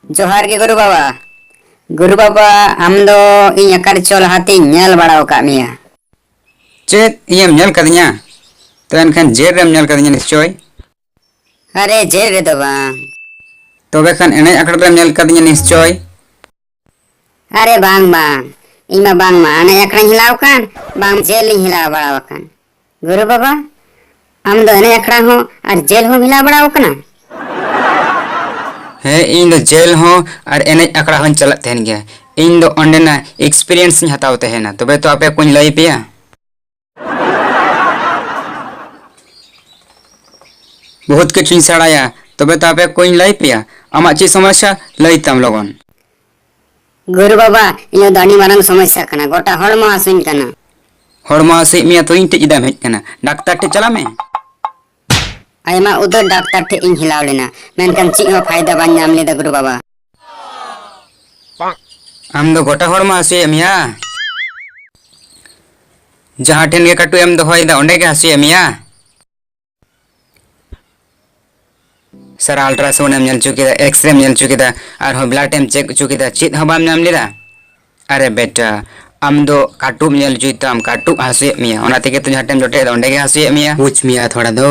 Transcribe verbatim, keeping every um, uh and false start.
ᱡᱚᱦᱟᱨ ᱜᱮ ᱜᱩᱨᱩ ᱵᱟᱵᱟ᱾ ᱜᱩᱨᱩ ᱵᱟᱵᱟ, ᱟᱢ ᱫᱚ ᱤᱧ ᱚᱠᱟ ᱨᱮᱪᱚ ᱞᱟᱦᱟᱛᱤᱧ ᱧᱮᱞ ᱵᱟᱲᱟ ᱟᱠᱟᱫ ᱢᱮᱭᱟ᱾ ᱪᱮᱫ, ᱤᱧᱮᱢ ᱧᱮᱞ ᱠᱟᱫᱤᱧᱟ? ᱛᱚ ᱮᱱᱠᱷᱟᱱ ᱡᱮᱞ ᱨᱮᱢ ᱧᱮᱞ ᱠᱟᱫᱤᱧᱟ ᱱᱤᱥᱪᱚᱭ᱾ ᱟᱨᱮ, ᱡᱮᱞ ᱨᱮᱫᱚ ᱵᱟᱝ᱾ ᱛᱚᱵᱮ ᱠᱷᱟᱱ ᱮᱱᱮᱡ ᱟᱠᱷᱲᱟ ᱨᱮᱢ ᱧᱮᱞ ᱠᱟᱫᱤᱧᱟ ᱱᱤᱥᱪᱚᱭ᱾ ᱟᱨᱮ ᱵᱟᱝ ᱵᱟᱝ, ᱤᱧ ᱢᱟ ᱵᱟᱝ ᱢᱟ ᱮᱱᱮᱡ ᱟᱠᱷᱲᱟᱧ ᱦᱮᱞᱟᱣ ᱟᱠᱟᱱ, ᱵᱟᱝ ᱡᱮᱞ ᱞᱤᱧ ᱦᱮᱞᱟᱣ ᱵᱟᱲᱟ ᱟᱠᱟᱱ᱾ ᱜᱩᱨᱩ ᱵᱟᱵᱟ, ᱟᱢ ᱫᱚ ᱮᱱᱮᱡ ᱟᱠᱷᱲᱟ ᱦᱚᱸ ᱟᱨ ᱡᱮᱞ ᱦᱚᱸᱢ ᱦᱮᱞᱟᱣ ᱵᱟᱲᱟ ᱟᱠᱟᱱᱟ? ᱦᱮᱸ, ᱤᱧ ᱫᱚ ᱡᱮᱞ ᱦᱚᱸ ᱟᱨ ᱮᱱᱮᱡ ᱟᱠᱷᱲᱟ ᱦᱚᱸᱧ ᱪᱟᱞᱟᱜ ᱛᱟᱦᱮᱱ ᱜᱮᱭᱟ᱾ ᱤᱧ ᱫᱚ ᱚᱸᱰᱮᱱᱟᱜ experience ᱤᱧ ᱦᱟᱛᱟᱣ ᱛᱟᱦᱮᱱᱟ, ᱛᱚᱵᱮ ᱛᱚ ᱟᱯᱮ ᱠᱚᱧ ᱞᱟᱹᱭ ᱯᱮᱭᱟ᱾ ᱵᱚᱦᱩᱛ ᱠᱤᱪᱷᱩᱧ ᱥᱮᱬᱟᱭᱟ, ᱛᱚᱵᱮ ᱛᱚ ᱟᱯᱮ ᱠᱚᱧ ᱞᱟᱹᱭ ᱯᱮᱭᱟ᱾ ᱟᱢᱟᱜ ᱪᱮᱫ ᱥᱚᱢᱚᱥᱥᱟ? ᱞᱟᱹᱭ ᱛᱟᱢ ᱞᱚᱜᱚᱱ᱾ ᱜᱩᱨᱩ ᱵᱟᱵᱟ, ᱤᱧᱟᱹᱜ ᱫᱚ ᱟᱹᱰᱤ ᱢᱟᱨᱟᱝ ᱥᱚᱢᱚᱥᱥᱟ ᱠᱟᱱᱟ, ᱜᱚᱴᱟ ᱦᱚᱲᱢᱚ ᱦᱟᱹᱥᱩᱧ ᱠᱟᱱᱟ᱾ ᱦᱚᱲᱢᱚ ᱦᱟᱹᱥᱩᱭᱮᱫ ᱢᱮᱭᱟ ᱛᱚ ᱤᱧ ᱴᱷᱮᱡ ᱪᱮᱫᱟᱜ ᱮᱢ ᱦᱮᱡ ᱠᱟᱱᱟ? ᱰᱟᱠᱛᱟᱨ ᱴᱷᱮᱡ ᱪᱟᱞᱟᱜ ᱢᱮ᱾ ᱟᱭᱢᱟ ᱩᱛᱟᱹᱨ ᱰᱟᱠᱛᱟᱨ ᱴᱷᱮᱡ ᱤᱧ ᱦᱮᱞᱟᱣ ᱞᱮᱱᱟ, ᱢᱮᱱᱠᱷᱟᱱ ᱪᱮᱫ ᱦᱚᱸ ᱯᱷᱟᱭᱫᱟ ᱵᱟᱹᱧ ᱧᱟᱢ ᱞᱮᱫᱟ ᱜᱩᱨᱩ ᱵᱟᱵᱟ᱾ ᱟᱢ ᱫᱚ ᱜᱚᱴᱟ ᱦᱚᱲᱢᱚ ᱦᱟᱹᱥᱩᱭᱮᱫ ᱢᱮᱭᱟ? ᱡᱟᱦᱟᱸ ᱴᱷᱮᱱ ᱜᱮ ᱠᱟᱹᱴᱩᱵ ᱮᱢ ᱫᱚᱦᱚᱭᱮᱫᱟ ᱚᱸᱰᱮ ᱜᱮ ᱦᱟᱹᱥᱩᱭᱮᱫ ᱢᱮᱭᱟ? ᱥᱟᱨᱟ ultrasound ᱮᱢ ᱧᱮᱞ ᱦᱚᱪᱚ ᱠᱮᱫᱟ, X-ray ᱮᱢ ᱧᱮᱞ ᱦᱚᱪᱚ ᱠᱮᱫᱟ, ᱟᱨᱦᱚᱸ blood ᱮᱢ check ᱦᱚᱪᱚ ᱠᱮᱫᱟ, ᱪᱮᱫ ᱦᱚᱸ ᱵᱟᱢ ᱧᱟᱢ ᱞᱮᱫᱟ? ᱟᱨᱮ ᱵᱮᱴᱟ, ᱟᱢ ᱫᱚ ᱠᱟᱹᱴᱩᱵ ᱧᱮᱞ ᱦᱚᱪᱚᱭ ᱛᱟᱢ, ᱠᱟᱹᱴᱩᱵ ᱦᱟᱹᱥᱩᱭᱮᱫ ᱢᱮᱭᱟ, ᱚᱱᱟ ᱛᱮᱜᱮ ᱛᱚ ᱡᱟᱦᱟᱸ ᱴᱷᱮᱱ ᱡᱚᱴᱮᱫ ᱫᱚ ᱚᱸᱰᱮ ᱜᱮ ᱦᱟᱹᱥᱩᱭᱮᱫ ᱢᱮᱭᱟ᱾ ᱵᱩᱡᱽ ᱢᱮᱭᱟ ᱛᱷᱚᱲᱟ ᱫᱚ᱾